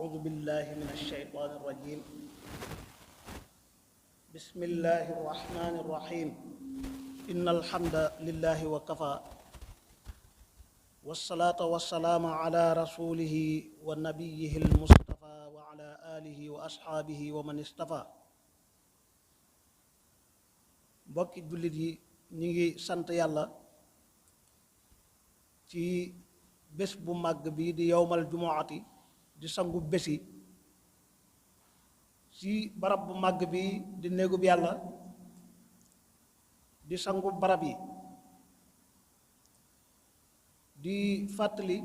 أعوذ بالله من الشيطان الرجيم بسم الله الرحمن الرحيم إن الحمد لله وكفى والصلاة والسلام على رسوله ونبيه المصطفى وعلى آله وأصحابه ومن اصطفى mbokki jullit yi ñi ngi sant yàlla ci bés bu màgg bi di yowmal jumuati di sangu bési ci barab bu màgg bi di néegub yàlla di sangu barab yi di fàttali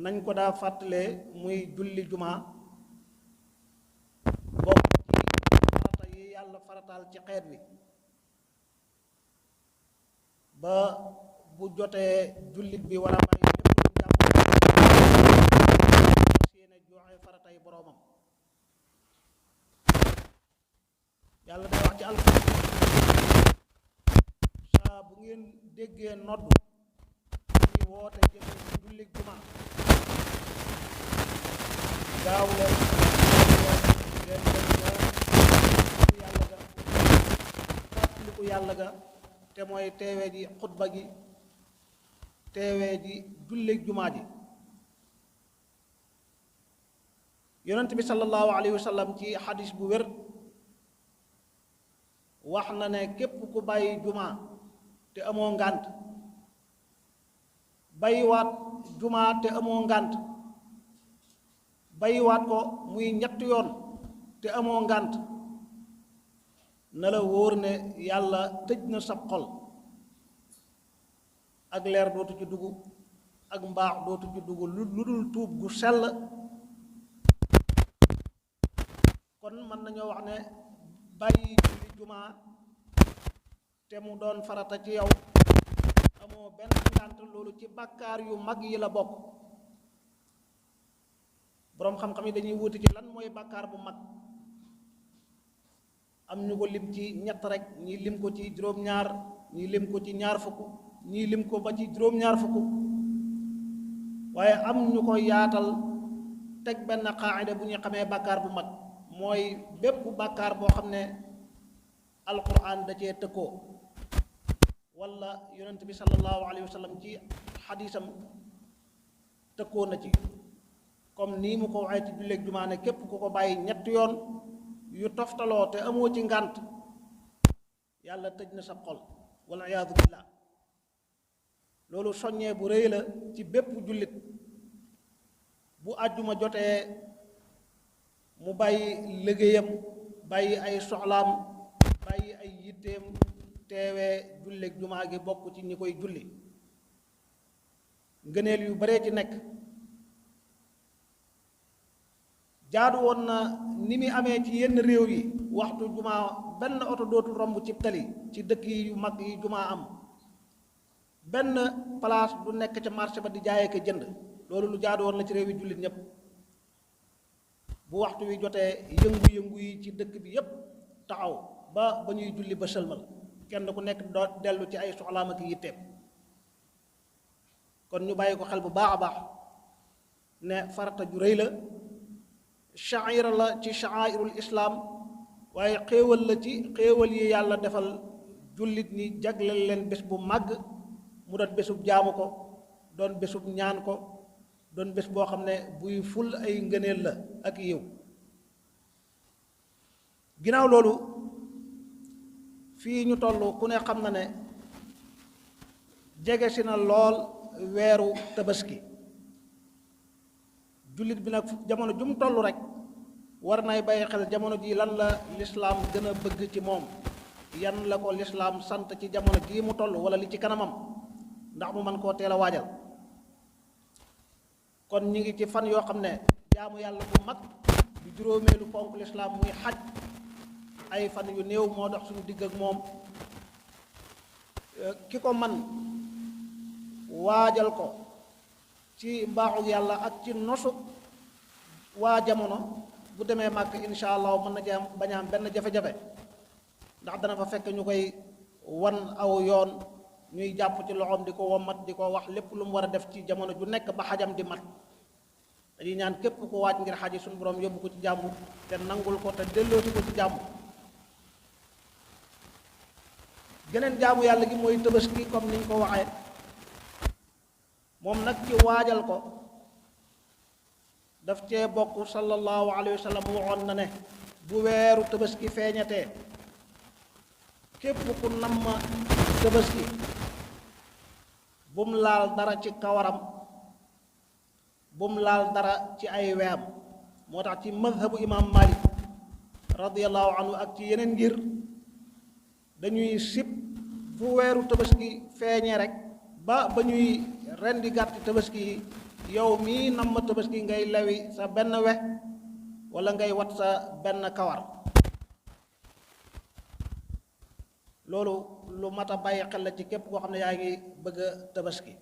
nañ ko daa fàttalee muy julli jumaa bokk ci farata yi yàlla farataal ci xeet wi ba bu jotee jullit bi war a bàyyi lépp lu jàpp yéene joxe faratay boroomam yàlla day wax ci alxuraan saa bu ngeen déggee nodd ci woote jëme ci jullit jumaa gaaw leen ngeen dem fàttaliku yàlla ga te mooy teewee ji xutba gi teewee ji jullit jumaa ji yonent bi sallallahu alayhi wa sallam ci xadis bu wér wax na ne képp ku bàyyi jumaa te amoo ngànt bàyyiwaat jumaa te amoo ngànt bàyyiwaat ko muy ñetti yoon te amoo ngànt na la wóor ne yàlla tëj na sab xol ak leer dootu ci dugg ak mbaax dootu ci dugg lu dul tuub gu sell kon mën nañoo wax ne bàyyi julli jumaa te mu doon farata ci yow amoo benn ngànt loolu ci bàkkaar yu mag yi la bokk boroom xam-xam yi dañuy wuti ci lan mooy bàkkaar bu mag am ñu ko lim ci ñett rek ñii lim ko ci juróom-ñaar ñii lim ko ci ñaar fukk ñii lim ko ba ci juróom-ñaar fukk waaye am ñu ko yaatal teg benn qaacida bu ñu xamee bàkkaar bu mag mooy bépp bàkkaar boo xam ne alquran da cee tëkkoo wala yonent bi sallallahu alayhi wa sallam ci xadiisam tëkkoo na ci comme nii mu ko waxee ci julleeg jumaa ne képp ku ko bàyyi ñetti yoon yu toftaloo te amoo ci ngànt yàlla tëj na sa xol wal iyaadu billah loolu soññee bu rëy la ci bépp jullit bu àjjuma jotee mu bàyyi liggéeyam bàyyi ay soxlaam bàyyi ay yitteem teewee julleeg jumaa gi bokk ci ñi koy julli ngëneel yu baree ci nekk jaadu woon na ni muy amee ci yenn réew yi waxtu jumaa benn oto dootul romb ci tali ci dëkk yi yu mag yi jumaa am benn place du nekk ca marché ba di jaayee ko jënd loolu lu jaadu woon na ci réew yi jullit ñépp bu waxtu wi jotee yëngu-yëngu yi ci dëkk bi yépp taxaw ba ñuy julli ba sëlmal kenn ku nekk doo dellu ci ay soxlaam ak yitteem kon ñu bàyyi ko xel bu baax a baax ne farata ju rëy la sha'ira la ci sha'airul islaam waaye xéewal la ci xéewal yi yàlla defal jullit ñi jagleel leen bés bu màgg mu doon bésub jaamu ko doon bésub ñaan ko doon bés boo xam ne buy ful ay ngëneel la ak yiw ginnaaw loolu fii ñu toll ku ne xam na ne jege si na lool weeru tabaski jullit bi nag jamono ju mu toll rek war nay bàyyi xel jamono ji lan la lislaam gën a bëgg ci moom yan la ko lislaam sant ci jamono jii mu toll wala li ci kanamam ndax mu mën koo teel a waajal kon ñi ngi ci fan yoo xam ne jaamu yàlla bu mag du juróomeelu ponk lislaam muy xaj ay fan yu néew moo dox suñu digg ak moom ki ko man waajal ko ci mbaaxu yàlla ak ci nosu waa jamono bu demee màkk insha allah mën na jaam bañ a am benn jafe-jafe ndax dana fa fekk ñu koy wan aw yoon ñuy jàpp ci loxoom di ko wommat di ko wax lépp lu mu war a def ci jamono ju nekk ba xajam di mat dañuy ñaan képp ku waaj ngir xaji suñu borom yóbbu ko ci jàmm te nangul ko te delloosi ko ci jàmm. geneen jaamu yàlla gi mooy tabaski comme niñ ko waxee moom nag ci waajal ko daf cee bokk sallallahu alayhi wa sallam waxoon na ne bu weeru tabaski feeñatee képp ku namm tabaski bum laal dara ci kawaram bum laal dara ci ay weam moo tax ci madhabu imam Malik radiyallahu anhu ak ci yeneen ngir dañuy sib fu weeru tabaski feeñee rek ba ñuy rendi gàtt tabaski yi yow mii namm tabaski ngay lewi sa benn we wala ngay wat sa benn kawar loolu lu mat a bàyyi xel la ci képp koo xam ne yaa ngi bëgg a tabaski.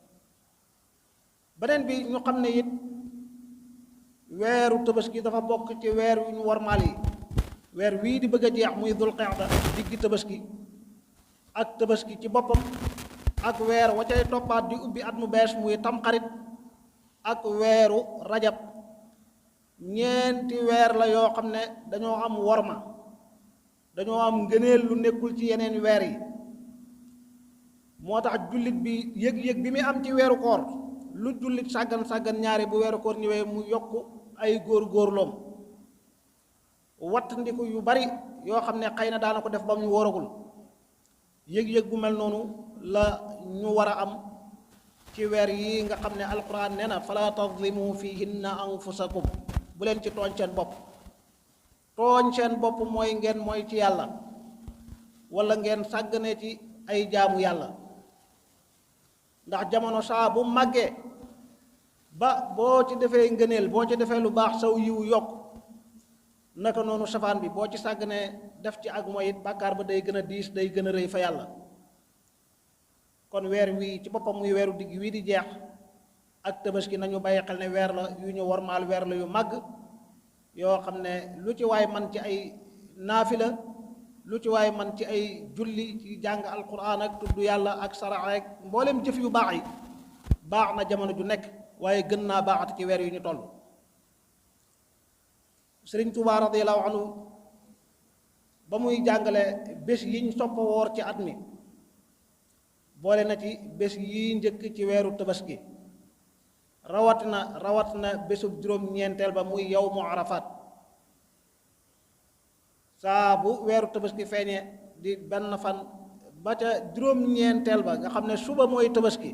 beneen bi ñu xam ne it weeru tabaski dafa bokk ci weer yu ñu warmaal yi weer wii di bëgg a jeex muy dul qa'da diggi tabaski ak tabaski ci boppam ak weer wa cay toppaat di ubbi at mu bees muy tamxarit ak weeru rajab ñeenti weer la yoo xam ne dañoo am worma dañoo am ngëneel lu nekkul ci yeneen weer yi moo tax jullit bi yëg-yëg bi muy am ci weeru koor lu jullit sàggan ñaari bu weeru koor ñëwee mu yokk ay góor-góorloom watt ndiku yu bari yoo xam ne xëy na daana ko def ba mu wóoragul yëg-yëg bu mel noonu la ñu war a am ci weer yi nga xam ne alquran nee na fala tazlimu fihinna anfusakum bu leen ci tooñ seen bopp mooy ngeen mooy ci yàlla wala ngeen sàggane ci ay jaamu yàlla ndax jamono saa bu màggee ba boo ci defee ngëneel boo ci defee lu baax saw yiw yokk naka noonu safaan bi boo ci sàgganee def ci ak mooy it bàkkaar ba day gën a diis day gën a rëy fa yàlla kon weer wii ci boppam muy weeru digg wii di jeex ak tabaski nañu bàyyi xel ne weer la yu ñu wormaal weer la yu màgg yoo xam ne lu ci waay man ci ay naafila lu ci waay man ci ay julli ci jàng alquran ak tudd yàlla ak sarax rek mboolem jëf yu baax yi baax na jamono ju nekk waaye gën naa baaxat ci weer yu ñu toll. Sëriñ Tuubaa radiyallahu anhu ba muy jàngale bés yiñ soppa woor ci at mi boole na ci bés yi njëkk ci weeru tabaski rawatina bésub juróom-ñeenteel ba muy yawmu Arafat saa bu weeru tabaski feeñee di benn fan ba ca juróom-ñeenteel ba nga xam ne suba mooy tabaski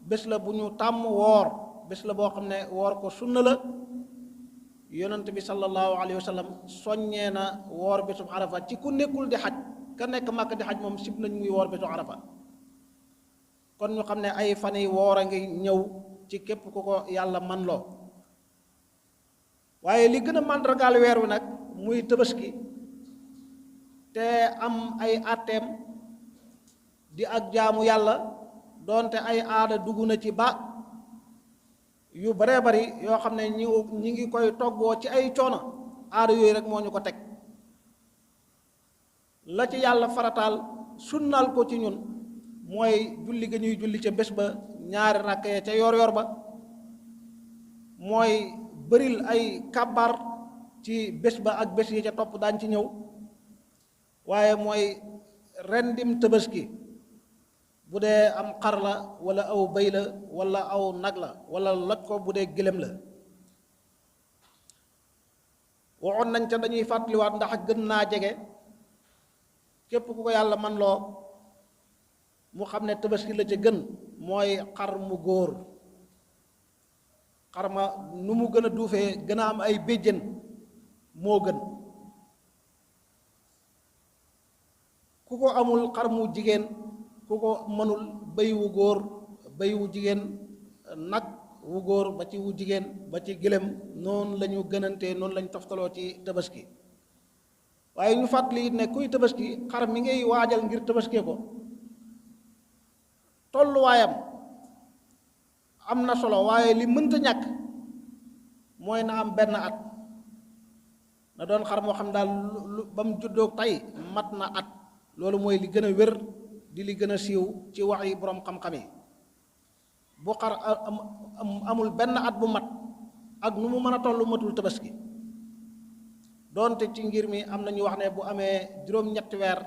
bés la bu ñu tàmm woor bés la boo xam ne woor ko sunna la yonent bi sallallahu alayhi wa sallam soññee na woor bésub Arafa ci ku nekkul di xaj ka nekk Màkka di xaj moom sib nañ muy woor bésub Arafa kon ñu xam ne ay fan yi woor a ngi ñëw ci képp ku ko yàlla man loo waaye li gën a màndargaal weer wi nag muy tabaski te am ay àtteem di ak jaamu yàlla doonte ay aada dugg na ci ba yu baree bari yoo xam ne ñi ngi koy toggoo ci ay coono aada yooyu rek moo ñu ko teg la ci yàlla farataal sunnaal ko ci ñun mooy julli ga ñuy julli ca bés ba ñaari rakk ya ca yor ba mooy bëril ay kàbbar ci bés ba ak bés yi ca topp daañ ci ñëw waaye mooy rendim tabaski bu dee am xar la wala aw bëy la wala aw nag la wala loj ko bu dee gëlëm la waxoon nañ ca dañuy fàttaliwaat ndax gën naa jege képp ku ko yàlla man loo mu xam ne tabaski la ca gën mooy xar mu góor xar ma nu mu gën a duufee gën a am ay béjjën moo gën ku ko amul xar mu jigéen ku ko mënul bëy wu góor bëy wu jigéen nag wu góor ba ci wu jigéen ba ci gëlëm noonu la ñu gënantee noonu la ñu toftaloo ci tabaski waaye ñu fàttali it ne kuy tabaski xar mi ngay waajal ngir tabaskee ko tolluwaayam am na solo waaye li mënta ñàkk mooy na am benn at na doon xar moo xam daal ba mu juddoo tey mat na at loolu mooy li gën a wér di li gën a siiw ci wax yi boroom xam-xam yi bu xar amul benn at bu mat ak nu mu mën a toll matul tabaski doonte ci ngir mi am na ñu wax ne bu amee juróom-ñetti weer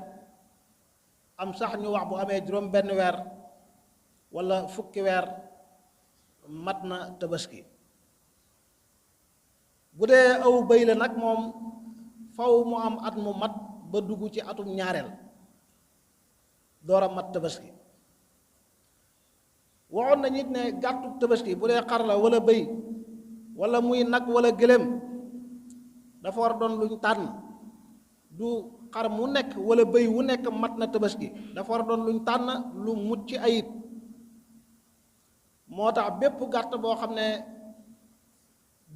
am sax ñu wax bu amee juróom-benn weer walla fukki weer mat na tabaski bu dee aw bëy la nag moom faw mu am at mu mat ba dugg ci atum ñaareel door a mat tabaski waxoon nañu it ne gàttu tabaski bu dee xar la walla bëy walla muy nag walla gëléem dafa war doon luñ tànn du xar mu nekk walla bëy wu nekk mat na tabaski dafa war doon luñ tànn lu mucc ayib moo tax bépp gàtt boo xam ne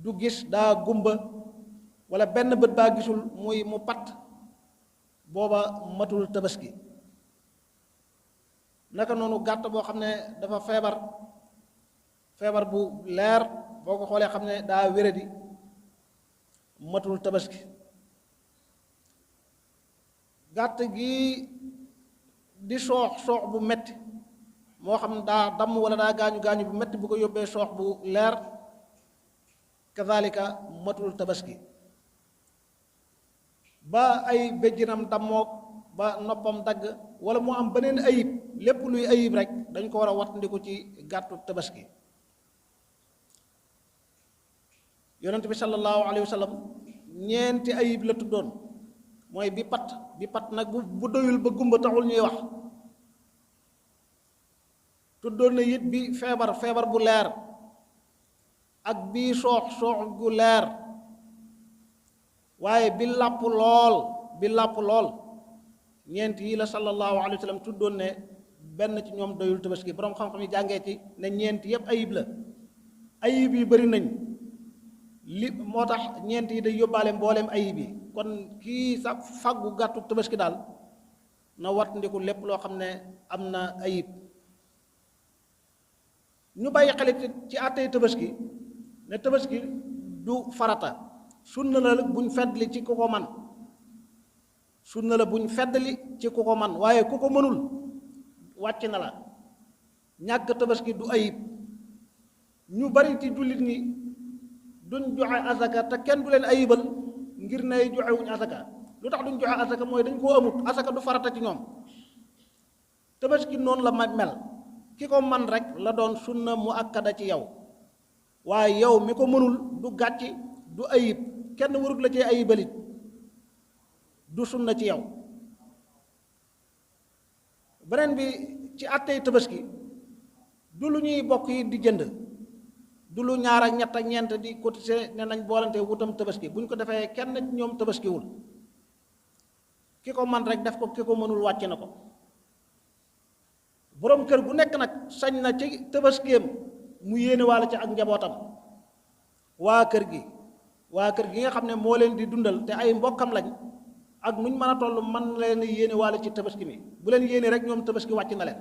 du gis daa gumba walla benn bët baa gisul muy mu pat booba matul tabaski naka noonu gàtt boo xam ne dafa feebar bu leer boo ko xoolee xam ne daa wéradi matul tabaski gàtt gi di soox bu metti moo xam daa damm walla daa gaañu bu metti bu ko yóbbee soox bu leer kazalika matul tabaski ba ay béjjinam dammook ba noppam dagg walla mu am beneen ayib lépp luy ayib rek dañ ko war a wattandiku ci gàttu tabaski yonent bi sallallahu alayhi wa sallam ñeenti ayib la tuddoon mooy bi pat nag bu doyul ba gumba taxul ñuy wax tuddoon na it bi feebar bu leer ak bii soox gu leer waaye bi làpp lool ñeent yi la sallallahu alayhi wa sallam tuddoon ne benn ci ñoom doyul tabaski boroom xam-xam yi jàngee ci ne ñeent yépp ayib la ayib yi bari nañ li moo tax ñeent yi day yóbbaale mbooleem ayib yi kon kii sa fàggu gàttu tabaski daal na wat ndiku lépp loo xam ne am na ayib ñu bàyyi xelit ci àttee tabaski ne tabaski du farata sunna la buñ feddli ci ku ko man sunna la buñ feddli ci ku ko man waaye ku ko mënul wàcc na la ñàkk tabaski du ayib ñu bari ci jullit ñi duñ joxe asaka te kenn du leen ayibal ngir ne joxewuñ asaka lu tax duñ joxe asaka mooy dañ koo amut asaka du farata ci ñoom tabaski noonu la mel ki ko man rek la doon sunna mu akkada ci yow waaye yow mi ko mënul du gàcci du ayib kenn warut la cee ayibalit du sunna ci yow beneen bi ci àttey tabaski du lu ñuy bokk yi di jënd du lu ñaar ak ñett ak ñeent di cotiser ne nañ boolante wutam tabaski buñ ko defee kenn ci ñoom tabaskiwul ki ko man rek def ko ki ko mënul wàcc na ko boroom kër gu nekk nag sañ na ci tabaskeem mu yéene waale ci ak njabootam waa kër gi nga xam ne moo leen di dundal te ay mbokkam lañ ak nuñ mën a toll man leen yéene waale ci tabaski mi bu leen yéene rek ñoom tabaski wàcc na leen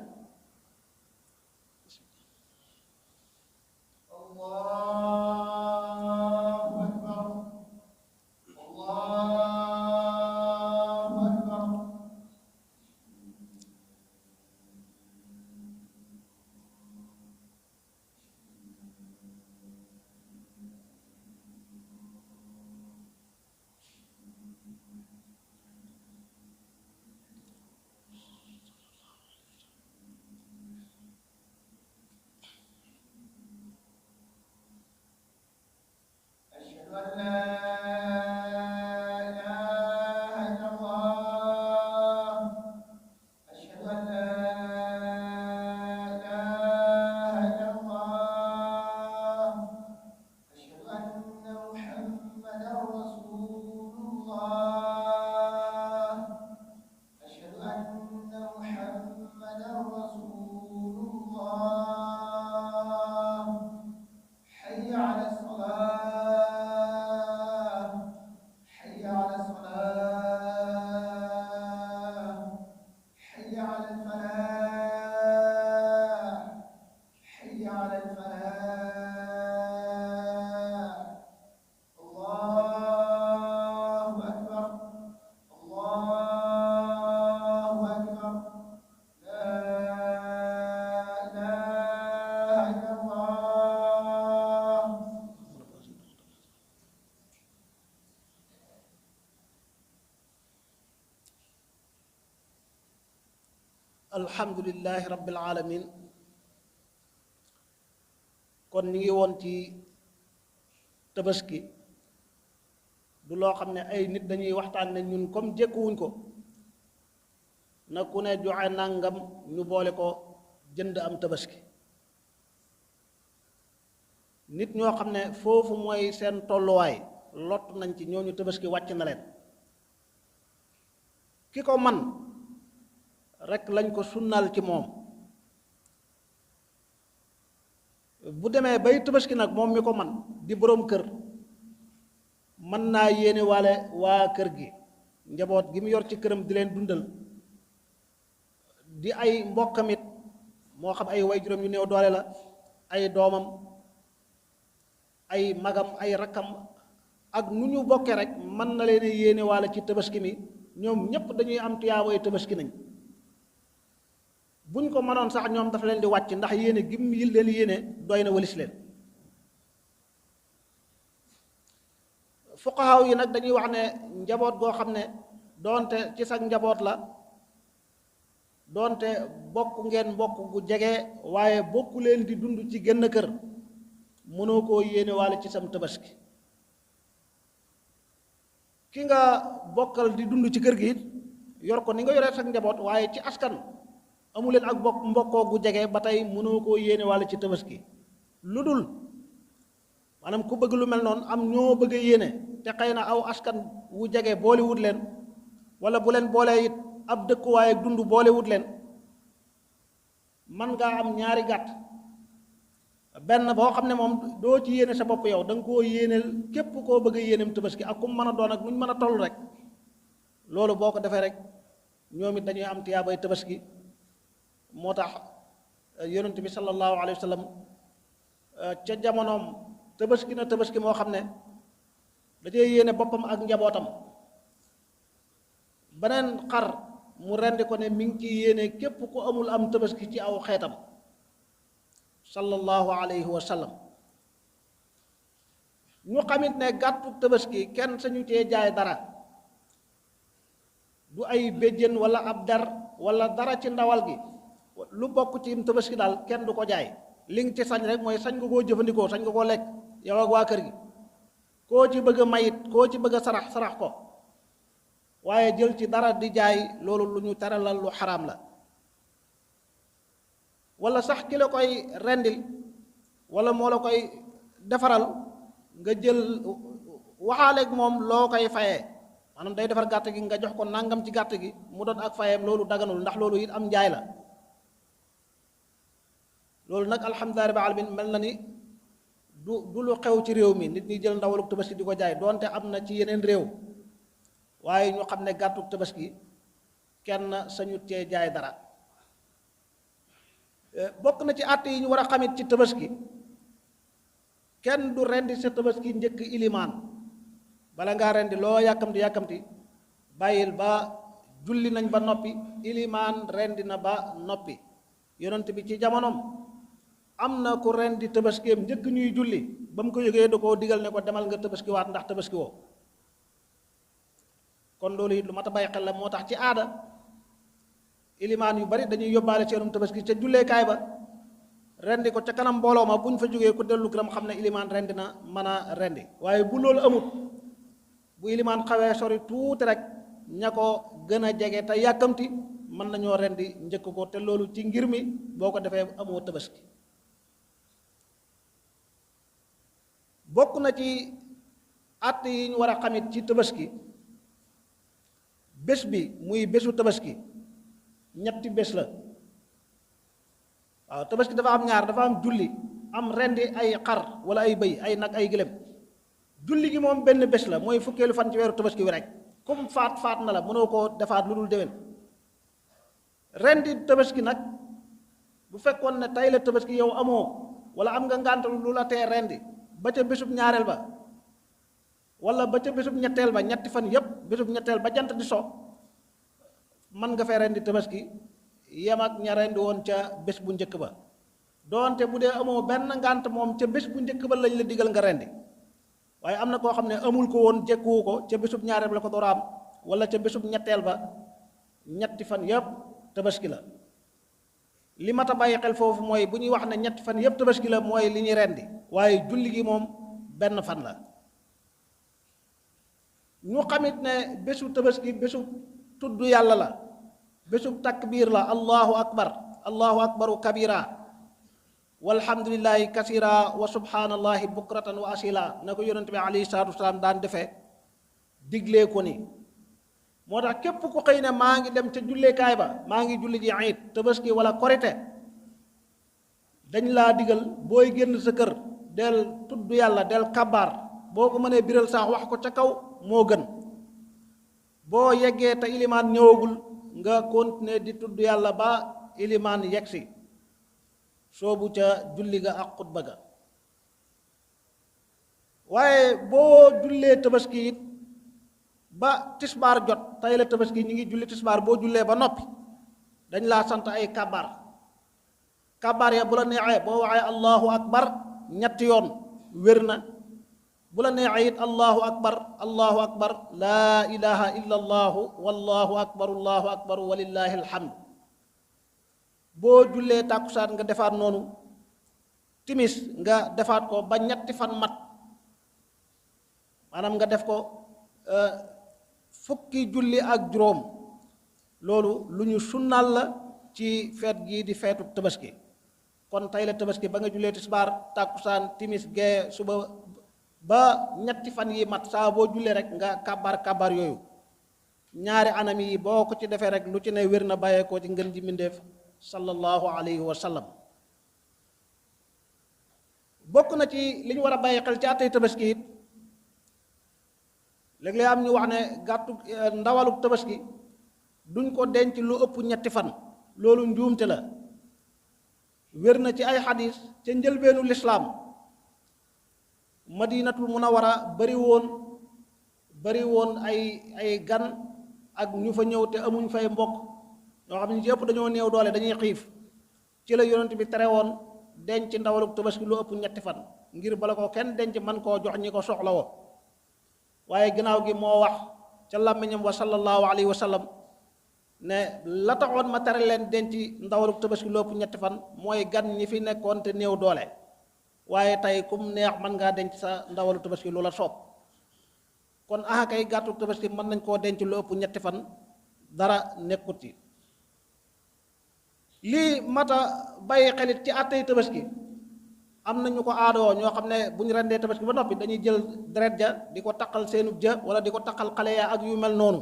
حي على الصلاة alhamdulillahi rabbil alamin. kon ñi ngi woon ci tabaski du loo xam ne ay nit dañuy waxtaan ne ñun comme jékkuwuñ ko na ku ne joxe nangam ñu boole ko jënd am tabaski. nit ñoo xam ne foofu mooy seen tolluwaay lott nañ ci ñooñu tabaski wàcc na leen. ki ko man rek lañ ko sunnal ci moom. bu demee bay tabaski nag moom mi ko man di boroom kër mën naa yéene waale waa kër gi njaboot gi mu yor ci këram di leen dundal di ay mbokkamit moo xam ay waajuram yu néew doole la ay doomam ay magam ay rakkam ak nu ñu bokke rek mën na leen yéene waale ci tabaski mi ñoom ñépp dañuy am tuyaaboy tabaski nañ. buñ ko mënoon sax ñoom dafa leen di wàcc ndax yéene gi mu leen yéene doy na walis leen. fuqahaa yi nag dañuy wax ne njaboot goo xam ne doonte ci sag njaboot la doonte bokk ngeen bokk gu jege waaye bokku leen di dund ci genn kër mënoo koo yéene waale ci sam tabaski. ki nga bokkal di dund ci kër gi it yor ko ni nga yoree sag njaboot waaye ci askan amuleen ak bokk mbokkoo gu jege ba tey mënoo koo yéene walla ci tabaski lu dul maanaam ku bëgg lu mel noonu am ñoo bëgg a yéene te xëy na aw askan wu jege boolewut leen wala bu leen boolee it ab dëkkuwaay ak dund boolewut leen man ngaa am ñaari gàtt benn boo xam ne moom doo ci yéene sa bopp yow da nga koo yéeneel képp koo bëgg a yéeneem tabaski ak kum mën a doon ak nuñ mën a toll rek loolu boo ko defee rek ñoom it dañuy am tiyaabay tabaski. moo tax yonent bi sallallahu alayhi wa sallam ca jamonoom tabaski na tabaski moo xam ne dajee yéene boppam ak njabootam beneen xar mu rendi ko ne mi ngi ci yéene képp ku amul am tabaski ci aw xeetam sallallahu alayhi wa sallam. ñu xamit ne gàttu tabaski kenn sañu cee jaay dara du ay béjjén wala ab dar wala dara ci ndawal gi lu bokk ci tabaski daal kenn du ko jaay li nga ci sañ rek mooy sañ nga koo jëfandikoo sañ nga koo lekk yow ak waa kër gi koo ci bëgg a mayit koo ci bëgg a sarax ko waaye jël ci dara di jaay loolu lu ñu teralal lu xaraam la. wala sax ki la koy rendil wala moo la koy defaral nga jël waxaaleeg moom loo koy fayee maanaam day defar gàtt gi nga jox ko nangam ci gàtt gi mu doon ak fayeem loolu daganul ndax loolu it am njaay la. loolu nag alhamdulilah rabbil alamin mel na ni du lu xew ci réew mi nit ñi jël ndawaluk tabaski di ko jaay doonte am na ci yeneen réew waaye ñu xam ne gàttuk tabaski kenn sañu cee jaay dara. bokk na ci àtte yi ñu war a xamit ci tabaski kenn du rendi sa tabaski njëkk ilimaan bala ngaa rendi loo yàkkamti bàyyil ba julli nañ ba noppi ilimaan rendi na ba noppi. yonent bi ci jamonoom am na ku rendi tabaskeem njëkk ñuy julli ba mu ko yëgee da koo digal ne ko demal nga tabaski waat ndax tabaski woo. kon loolu it lu mat a bàyyi xel la moo tax ci aada ilimaan yu bari dañuy yóbbaale seenum tabaski ca julleekaay ba rendi ko ca kanam mbooloo ma buñ fa jógee ku dellu këram xam ne ilimaan rendi na mën a rendi waaye bu loolu amut bu ilimaan xawee sori tuuti rek ña ko gën a jege te yàkkamti mën nañoo rendi njëkk ko te loolu ci ngir mi boo ko defee amoo tabaski. bokk na ci àtt yi ñu war a xamit ci tabaski bés bi muy bésu tabaski ñetti bés la. waaw tabaski dafa am ñaar dafa am julli am rendi ay xar wala ay bëy ay nag ay gëlëm. julli gi moom benn bés la mooy fukkeelu fan ci weeru tabaski wi rek comme faat na la mënoo koo defaat lu dul déwén. rendi tabaski nag bu fekkoon ne tey la tabaski yow amoo wala am nga ngànt lu la tee rendi ba ca bésub ñaareel ba wala ba ca bésub ñetteel ba ñetti fan yépp bésub ñetteel ba jant di so mën nga fee rendi tabaski yem ak ña rendi woon ca bés bu njëkk ba doonte bu dee amoo benn ngànt moom ca bés bu njëkk ba lañ la digal nga rendi waaye am na koo xam ne amul ko woon jekkuwu ko ca bésub ñaareel ba la ko door a am wala ca bésub ñetteel ba ñetti fan yépp tabaski la li mat a bàyyi xel foofu mooy bu ñuy wax ne ñetti fan yépp tabaski la mooy li ñuy rendi waaye julli gi moom benn fan la. ñu xamit ne bésu tabaski bésu tudd yàlla la, bésu takbiir la, allahu akbaru kabira walhamdulillahi kasira wa subhanallahi bukratan wa asila na ko yonent bi alayhi salaatu wasalaam daan defee diglee ko ni. moo tax képp ku xëy ne maa ngi dem ca julleekaay ba maa ngi julli ji iid tabaski wala korite dañ laa digal booy génn sa kër del tudd yàlla del kabaar, boo ko mënee biral sax wax ko ca kaw moo gën. boo yeggee te ilimaan ñëwagul nga continuer di tudd yàlla ba ilimaan yegsi soobu ca julli ga ak xutba ga. waaye boo jullee tabaski it ba tisbaar jot, tey la tabaski ñu ngi julli tisbaar, boo jullee ba noppi dañ laa sant ay kabaar ya bu la neexee boo waxee allahu akbar ñetti yoon wér na, bu la neexee it allahu akbar laa ilaha illa allahu wallahu akbar walillahi alhamd. boo jullee tàkkusaan nga defaat noonu, timis nga defaat ko ba ñetti fan mat, maanaam nga def ko fukki julli ak juróom. loolu lu ñu sunnaal la ci feet gii di feetu tabaski. kon tey la tabaski ba nga jullee tisbaar tàkkusaan timis gee suba ba ñetti fan yi mat, saa boo jullee rek nga kabaar yooyu. ñaari anam yi boo ko ci defee rek lu ci ne wér na bàyyeekoo ci ngën ji mbindéef sallallahu alayhi wa sallam. bokk na ci li ñu war a bàyyi xel ci àttey tabaski it léeg-léeg am ñu wax ne gàttu ndawalub tabaski duñ ko denc lu ëpp ñetti fan. loolu njuumte la. wér na ci ay xadis ca njëlbeenu lislaam madinatul munawara bari woon ay gan ak ñu fa ñëw te amuñ fay mbokk ñoo xam ne ci ëpp dañoo néew doole, dañuy xiif. ci la yonent bi tere woon denc ndawalub tabaski lu ëpp ñetti fan ngir bala ko kenn denc man koo jox ñi ko soxla woo. waaye ginnaaw gi moo wax ca làmmiñam wa sallallahu alayhi wa sallam ne la taxoon ma tere leen denc ndawalub tabaski lu ëpp ñetti fan mooy gan ñi fi nekkoon te néew doole, waaye tey kum neex mën ngaa denc sa ndawalu tabaski lu la soob. kon kay gàttu tabaski mën nañ koo denc lu ëpp ñetti fan, dara nekkut ci. lii mata bàyyi xelit ci àttey tabaski, am na ñu ko aadoo ñoo xam ne bu ñu rendee tabaski ba noppi dañuy jël deret ja di ko taqal seenub ja wala di ko taqal xale ya ak yu mel noonu.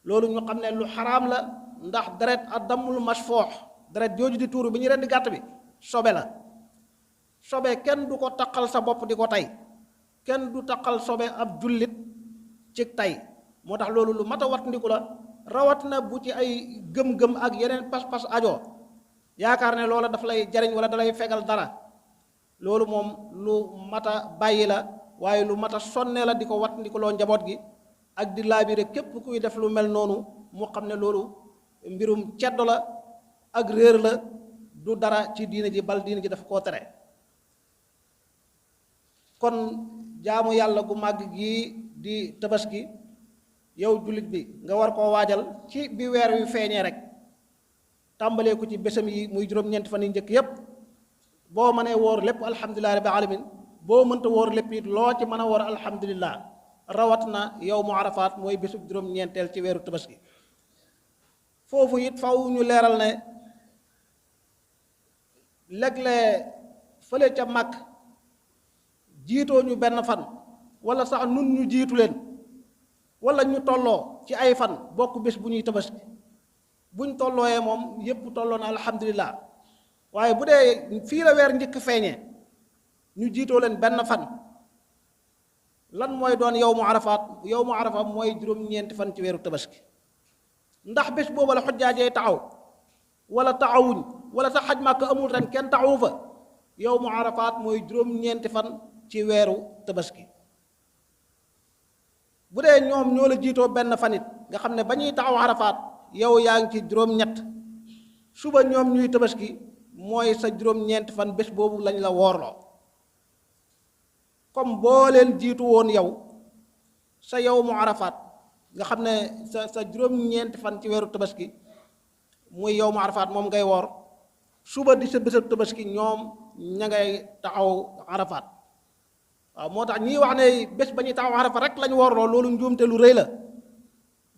loolu ñu xam ne lu xaraam la, ndax deret ak dammul masfoox, deret jooju di tuuru bi ñu rendi gàtt bi sobe la. sobe kenn du ko taqal sa bopp di ko tey, kenn du taqal sobe ab jullit ci tey. moo tax loolu lu mat a wat ndiku la, rawat na bu ci ay gëm-gëm ak yeneen pas-pas ajo yaakaar ne loola daf lay jariñ wala dalay fegal dara. loolu moom lu mat a bàyyi la, waaye lu mat a sonne la di ko wat ndikuloo njaboot gi ak di laabire képp kuy def lu mel noonu mu xam ne loolu mbirum ceddo la ak réer la, du dara ci diine ji, bal diine ji dafa koo tere. kon jaamu yàlla gu màgg gii di tabaski yow jullit bi nga war koo waajal ci bi weer wi feeñee rek, tàmbalee ko ci bésam yi muy juróom-ñeenti fan yi njëkk yépp. boo mënee woor lépp alhamdulilah rabbil alamin, boo mënta woor lépp it loo ci mën a woor alhamdulillah. rawat na yow mu arafaat mooy bésub juróom-ñeenteel ci weeru tabaski. foofu it faw ñu leeral ne léeg-léeg fële ca Màkk jiitoo ñu benn fan wala sax nun ñu jiitu leen wala ñu tolloo ci ay fan bokk bés bu ñuy tabaski. buñ tollooyee moom yépp tolloo na alhamdulillah. waaye bu dee fii la weer njëkk feeñee ñu jiitoo leen benn fan, lan mooy doon yow mu arafaat? yow mu arafaat mooy juróom-ñeenti fan ci weeru tabaski. ndax bés boobu la xujjaajee taxaw wala taxawuñ wala sax xaj Màkka amul ren kenn taxawu fa, yow mu arafaat mooy juróom-ñeenti fan ci weeru tabaski. bu dee ñoom ñoo la jiitoo benn fanit nga xam ne ba ñuy taxaw arafaat yow yaa ngi ci juróom-ñett, suba ñoom ñuy tabaski mooy sa juróom-ñeenti fan bés boobu lañ la woorloo. comme boo leen jiitu woon yow sa yow mu arafaat nga xam ne sa juróom-ñeenti fan ci weeru tabaski muy yow mu arafaat moom ngay woor suba di sa bésab tabaski ñoom ña ngay taxaw arafaat waaw moo tax ñii wax ne bés ba ñuy taxaw arafaat rek lañ woorloo loolu njuumte lu rëy la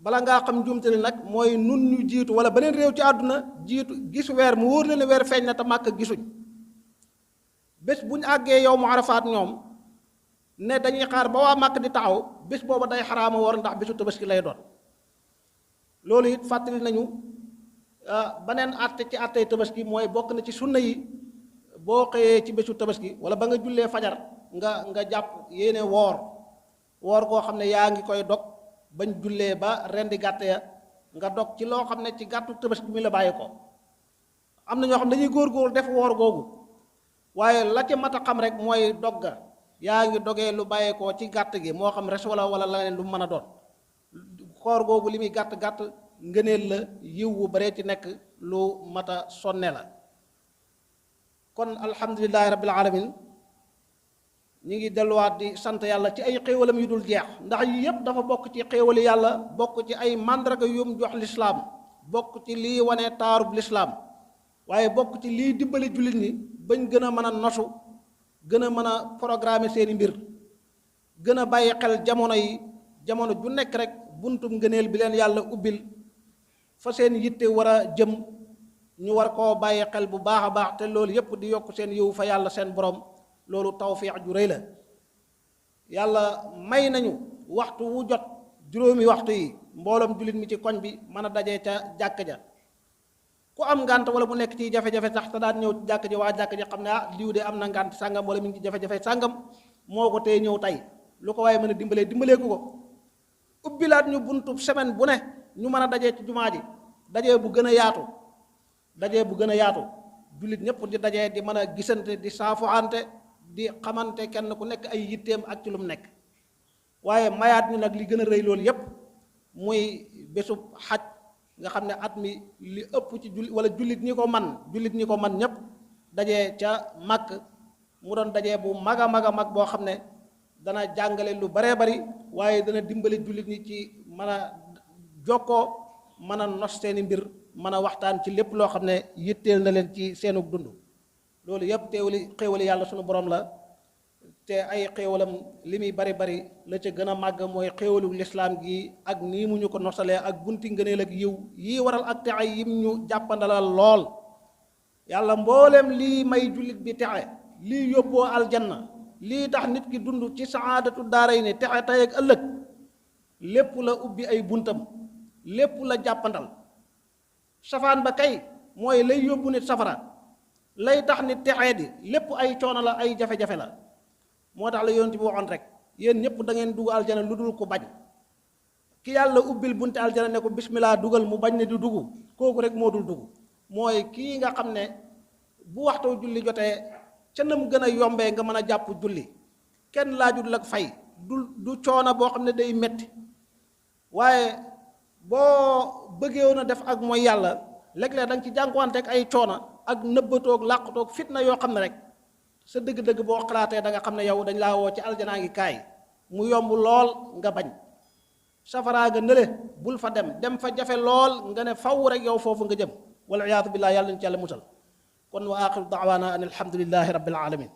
bala ngaa xam njuumte li nag mooy nun ñu jiitu wala beneen réew ci àdduna jiitu gis weer mu wóor na ne weer feeñ na te màkk gisuñ bés bu ñu àggee yow mu arafaat ñoom ne dañuy xaar ba waa màkk di taxaw bés booba day xaraama woor ndax bésu tabaski lay doon loolu it fàttali nañu beneen àtte ci àttey tabaski mooy bokk na ci sunna yi boo xëyee ci bésu tabaski wala ba nga jullee fajar nga jàpp yéene woor koo xam ne yaa ngi koy dog bañ jullee ba rendi gàtt ya nga dog ci loo xam ne ci gàttu tabaski mi la bàyyi ko am na ñoo xam ne dañuy góor def woor googu waaye la ca mat a xam rek mooy dog ga yaa ngi dogee lu bàyyeekoo ci gàtt gi moo xam res wala leneen lu mën a doon koor googu li muy gàtt ngëneel la yiw wu baree ci nekk lu mat a sonne la kon alhamdulillahi rabbil alamin ñi ngi delluwaat di sant yàlla ci ay xéewalam yu dul jeex ndax yi yépp dafa bokk ci xéewali yàlla bokk ci ay màndarga yum jox lislaam bokk ci lii wane taarub lislaam waaye bokk ci lii dimbali jullit ñi bañ gën a mën a nosu gën a mën a programmer seeni mbir gën a bàyyi xel jamono ju nekk rek buntum ngëneel bi leen yàlla ubbil fa seen yitte war a jëm ñu war koo bàyyi xel bu baax a baax te loolu yépp di yokk seen yiw fa yàlla seen borom loolu tawfiix ju rëy la yàlla may nañu waxtu wu jot juróomi waxtu yi mbooloom jullit mi ci koñ bi mën a dajee ca jàkk ja ku am ngànt wala mu nekk ci jafe-jafe sax te daan ñëw ci jàkk ji waa jàkk ji xam ne liw de am na ngànt sàngam wala mi ngi ci jafe-jafe sàngam moo ko tey ñëw tey lu ko waaye mën a dimbalee ku ko ubbilaat ñu buntu semaine bu ne ñu mën a dajee ci jumaa ji dajee bu gën a yaatu jullit ñëpp di dajee di mën a gisante di saafuante di xamante kenn ku nekk ay yitteem ak ci lu mu nekk waaye mayaat ñu nag li gën a rëy loolu yépp muy bésub xaj nga xam ne at mi li ëpp ci jullit ñi ko man ñépp dajee ca màkk mu doon dajee bu mag a mag boo xam ne dana jàngale lu baree bari waaye dana dimbali jullit ñi ci mën a jokkoo mën a nos seeni mbir mën a waxtaan ci lépp loo xam ne yitteel na leen ci seenu dund loolu yépp xéewali yàlla sunu borom la te ay xéewalam li muy bari la ca gën a màgg mooy xéewalu lislaam gi ak nii mu ñu ko nosalee ak bunti ngëneel ak yiw yii waral ak texe yim ñu jàppandalal lool yàlla mbooleem lii may jullit bi texe lii yóbboo aljanna lii tax nit ki dund ci saadatu daaray ni texe tey ak ëllëg lépp la ubbi ay buntam lépp la jàppandal safaan ba kay mooy lay yóbbu nit safara lay tax nit texee di lépp ay coono la ay jafe-jafe la moo tax la yonent bi waxoon rek yéen ñëpp da ngeen dugg aljana lu dul ko bañ ki yàlla ubbil bunte aljana ne ko bismillah dugal mu bañ ne di dugg kooku rek moo dul dugg mooy kii nga xam ne bu waxtu julli jotee ca nam gën a yombee nga mën a jàpp julli kenn laajul la fay du coono boo xam ne day metti waaye boo bëggee woon a def ak mooy yàlla léeg-léeg da nga ci jànkuwante ak ay coono ak nëbbatoog làqatoog fitna yoo xam ne rek sa dëgg-dëgg boo xalaatee da nga xam ne yow dañ laa woo ci aljanaa ngi kaay mu yomb lool nga bañ safaraa nga nële bul fa dem fa jafe lool nga ne faw rek yow foofu nga jëm wal iyaadu billaah yàlla ñu ci yàlla musal kon wa axiru daawaana an alhamdulillahi rabbil alamin